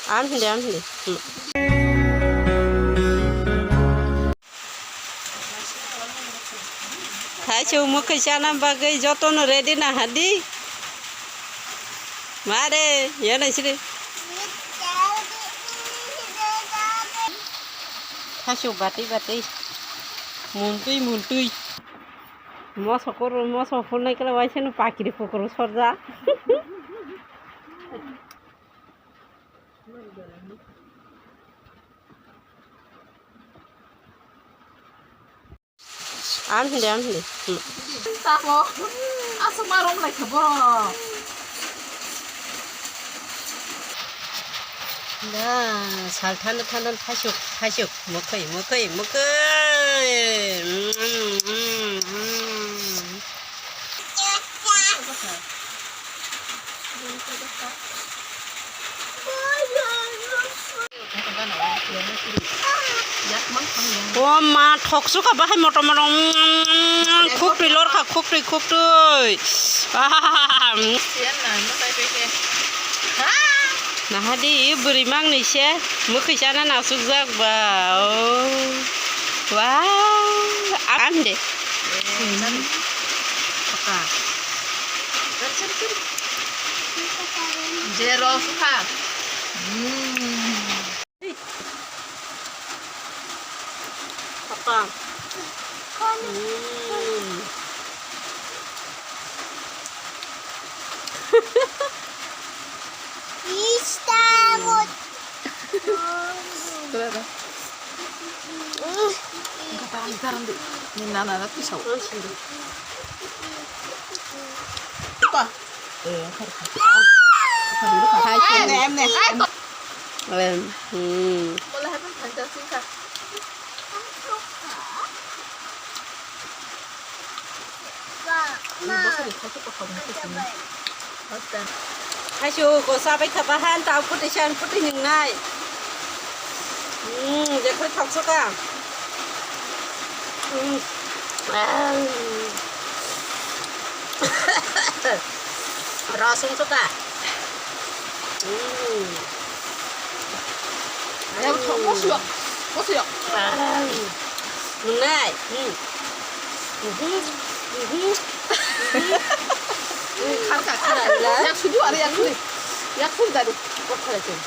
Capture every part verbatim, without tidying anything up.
Am hindi, am hindi. Hmm. Thaichuk mwkhwi chana bagwi jotono ready na hadi. Mare, yana siri. Thaichuk bati bati. Muntui muntui. Moso koro, moso phulnai kala waisano pakiri pokoro sorja. Am hindi, am hindi. Hmm. Tamo. Aswk ma rom lai kha borok. Da, sal thanda thanda thasuk, thasuk, mwkhwi, mwkhwi, mwkhwi. Mm, mm, mm, mm. O ma, thoksuka bahai motom motom, mm, mm, mm, khupri lorkha, khupri, khupri. Ah, mm. Nahadi, bwrwi mangni se, mwkhwi chana nasukjak ba. Oh. Wow. Am de. Jero sukha. Mm. Papa. Mm. Ni nana na pisau. Hai, emne, emne. Em, hmm. Haisu, ko sabai kha bahan, tau phuti san, phuti ningnai. Hmm, jekhoi thoksoka. Hmm. Rosong soka. Hmm. Yang thok mo suyok, mo suyok. Nungnai. Hmm. Mhm. Mhm. Mhm. Khar kha, khar kha. Yak sudi, are yak sudi. Yak sudi dari. Kok khara cheng.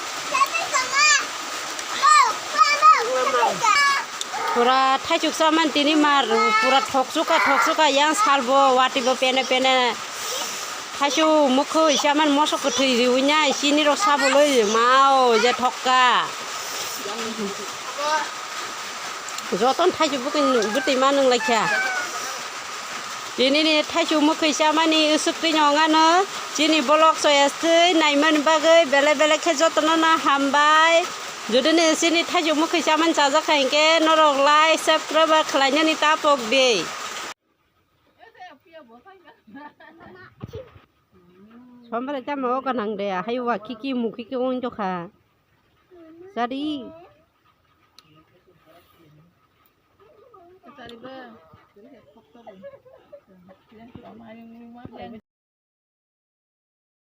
Pura thaichuk saman tini mar, pura thoksuka, thoksuka, yang salbo, watibo pene, pene. Thaichuk mukhwi saman moso kwthwi riwi nai, chini rok saboloi mao je thokka. Joton thaichuk bwtwi, bwtwi ma nung laikha. Tini ni thaichuk mukhwi samani usuk twi nong ano, chini vlog soyastwi naimani bagwi belai belai khe jotono no hambai. Jodi ni chini thaichuk mukhwi chamani chajak kha hinkhe norok like, subscribe khlainani ta pok di. Sombre chama o gwnang de, hai wa kiki mukhi khe wng tokha. Jadi.